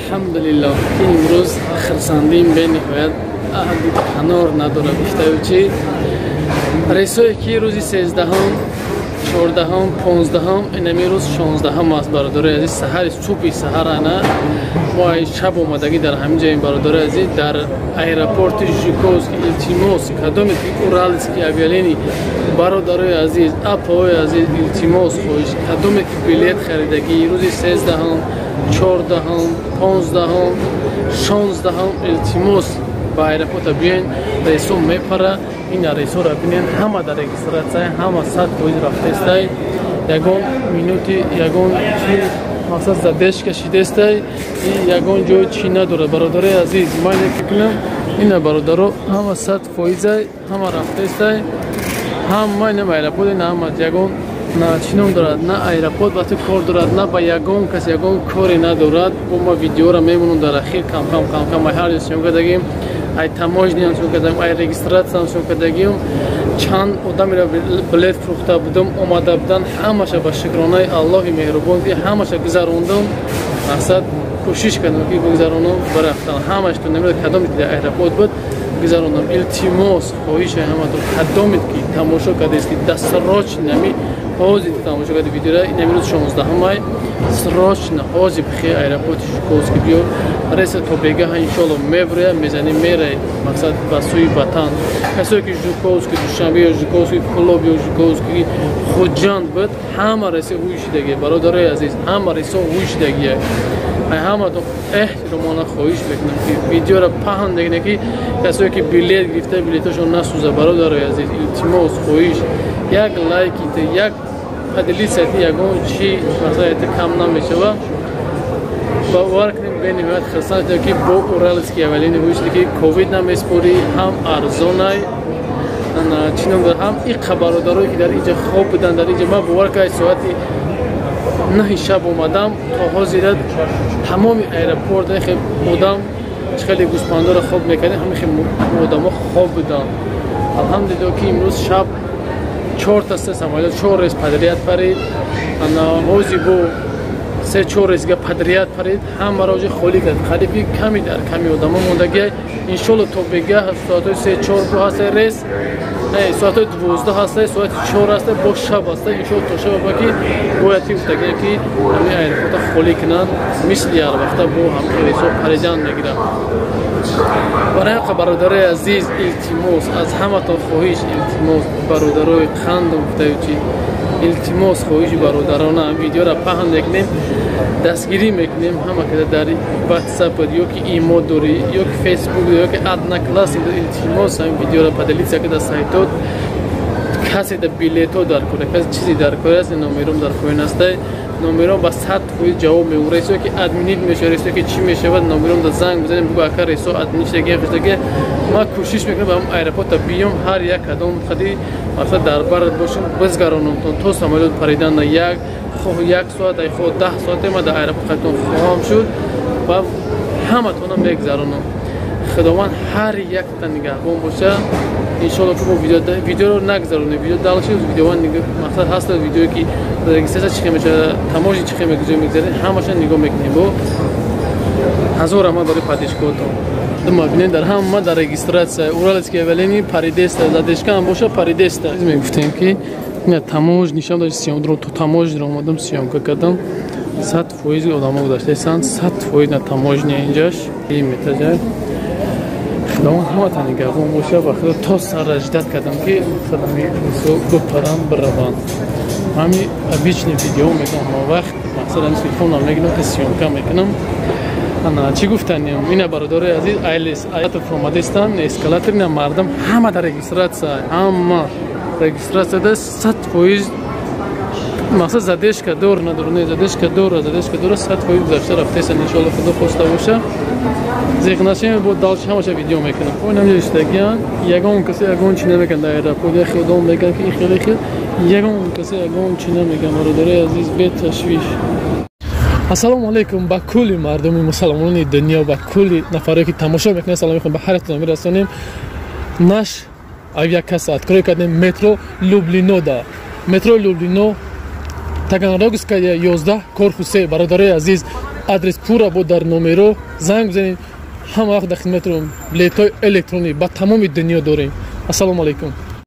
Алҳамдулиллоҳ, ки имрӯз хирсандиим бениҳоят аҳди канор надорад. Гуфтаю чи рейсое ки рӯзи 13-ҳум, 14-ҳум, 15-ҳум, инами рӯз 16-ҳум аст, бародарои азиз. Саҳари субҳи саҳар ана мо ай шаб омадагӣ дар ҳамин ҷоем, бародарои азиз, дар аэропорти Жуковский. Илтимос, кадоме ки Уральские авиалинии, бародарои азиз, апаҳои азиз, илтимос, хоҳиш, кадоме ки билет харидагӣ рӯзи 13-ҳум, 14-ҳум, 15-ҳум, 16-ҳум, илтимос, ба аэропорта биёен. Рейсо мепара. Ин рейсоро бинен, ҳама дар регистрация, ҳама 100% рафтестай. Ягон минути, ягон чи мақсад задержка шидестай, ягон ҷой чӣ надорад, бародарои азиз. Ман фикр ина, бародаро, ҳама 100%-ай, ҳама рафтестай, ҳама инам аэропорт, ина ҳама. Ягон на чӣ ном дорад, на аэропорт ба ту кор дорад, на ба ягон кас ягон коре надорад. Бо ма видеоро мемонам дар ахир, камкам камкам ай ҳар ҷо съёмка дагим, ай таможня ам съёмка дагим, ай регистрация ам съёмка дагим. Чанд одамеро билет фурӯхта будам, омада буданд, ҳамаша ба шукронаи Аллоҳи меҳрубон, ки ҳамаша гузарондам. Мақсад, кӯшиш кардам, ки бигузаронам, бирафтам. Ҳамаш ту намедонад, кадоме ки дар аэропорт буд, гузарондам. Илтимос, хоҳиши ҳаматон, кадомед ки тамошо кардест, ки досрочно ами ҳозир тамошо карди видеора, инами рӯз 16-май, срочно ҳозир бихе аэропорти Жуковский биё. Рейса то бегаҳа, иншоалло, меброя, мезанӣ, мерай, мақсад, ба сӯи ватан. Касое ки Жуковский Душанбе ё Жуковский Кӯлоб ё Жуковский Хуҷанд буд, ҳама рейси ҳуй шидагия, бародарои азиз, ҳама рейсо ҳуй шидагия. Ай ҳаматон эҳтиромона хоҳиш мекунам, ки видеоро паҳн дегне, ки касое ки билет гирифта, билетошон насӯза. Бародарои азиз, илтимос, хоҳиш, як лайките, як поделиться, ягон чи масалан кам намешава. Бовар кунем, бениҳоят хурсанд, ки бо Уральские авиалинии ҳуй, ки ковид намеспорӣ, ҳам арзонай, чӣ ном дорад, ҳам иқа бародарое ки дар инҷа хоб буданд дар инҷа. Ман, бовар кунед, соати 9-и шаб омадам, то ҳозира тамоми аэропорт хе одам, чӣ хеле гӯспандоро хоб мекардем, ҳамин хе одамо хоб буданд. Алҳамдулилло, ки имрӯз шаб чорта се самолёт, чор рейс подряд парид. Ҳози бо се чор рейсга подряд парид, ҳамаро оҷи холӣ кард. Қариби ками дар ками одамо мондагия. Иншолло, то бегаҳ соатҳои 3-4 бо ҳастай рейс, соатҳои 12 ҳастай, соати 4 ҳастай, бо шаб ҳастай. Иншолло, то шаба ки бояд ки гуфтагия, ки ҳамин аэропорта холӣ кунанд, мисли ҳар вақта бо ҳамин рейсҳо паридан мегиранд. Барои ҳаққа, бародарои азиз, илтимос, аз ҳаматон хоҳиш, илтимос, бародарои қандум, гуфтаю чи, илтимос, хоҳиши бародарона, видеоро паҳн мекунем, дастгирӣ мекунем. Ҳама када дар Ватсап ё ки Имо дорӣ, ё ки Фейсбук, ё ки Одноклассник, илтимос, ҳамин видеоро поделиться када сайтот. Касе да билето дар кора, касе чизе дар кора аст, номером дар поён астай. Номером ба 100% ҷавоб мегӯ. Рейсо ки отменить мешавад, рейсо ки чӣ мешавад, номером да занг бизанем, бигӯ: «Ака, рейсо отменить шдаги, шдаги». Ма кӯшиш мекунам, ба ҳам аэропорта биём, ҳар як кадом хади, масалан, дар барат бошам, бизгаронамтон то самолёт паридан. На як хоҳ як соат, ай хоҳ 10 соате ма дар аэропорт қайтон хоҳам шуд ва ҳаматонам мегзаронам. Худованд ҳар якта нигаҳбон боша. Иншолло, ки мо видеоро нагзаронем, видео дальше видео мақсад ҳаст, видеое ки регистрация чӣ хел мешавад, таможня чӣ хел мегузарем, ҳамаша нигоҳ мекунем. Бо ҳазор раҳмат барои поддержка отон. Дума бинед, дар ҳама дар регистрация Уральские авиалинии паридеста, задержка ам боша, паридеста. Мегуфтем, ки ина таможня шам даже съём, то таможня ро омадам, съёмка кардам. 100% одамо гузаштаистанд, 100% на таможня инҷаш метаҷа. Худованд ҳаматон нигаҳбон боша. Ба худо, то сара ждать кардам, ки худами бипарам, бираванд. Ҳами обычный видео мекунам ҳама вақт, мақсад, ҳами телефонам мегирам, ки съёмка мекунам. Ана чӣ гуфтанем, ина, бародарои азиз, айлес омадестан, эскалатор, ина мардам ҳама дар регистрация, ҳама регистрацияда 100%. Мақсад, задержка дор надор, не, задержка дора, задержка дора, 100% гузашта рафтесан. Иншоалло, худо хоста боша, зиқ нашем, бо дальше ҳамаша видео мекунам. Оинам иштагиян, ягон касе ягон чи намекунад дар аэропорт. Яхе одам мегӯянд, ки ихел ихел, ягон касе ягон чи намегӯяд, бародарои азиз, беташвиш. Ассалому алайкум ба кулли мардуми мусалмонони дунё, ба кулли нафаре ки тамошо мекунед. Салом мехоҳем ба ҳар яктон мерасонем. Наш авиакасса открой кардем метро Люблино, да, метро Люблино, Таганрогская, 11, корпус се. Бародарои азиз. Адрес пурра бо дар номеро занг бизанед. Ҳама вақт дар хидматро. Билетҳои электронӣ ба тамоми дунё дорем. Ассалому алайкум.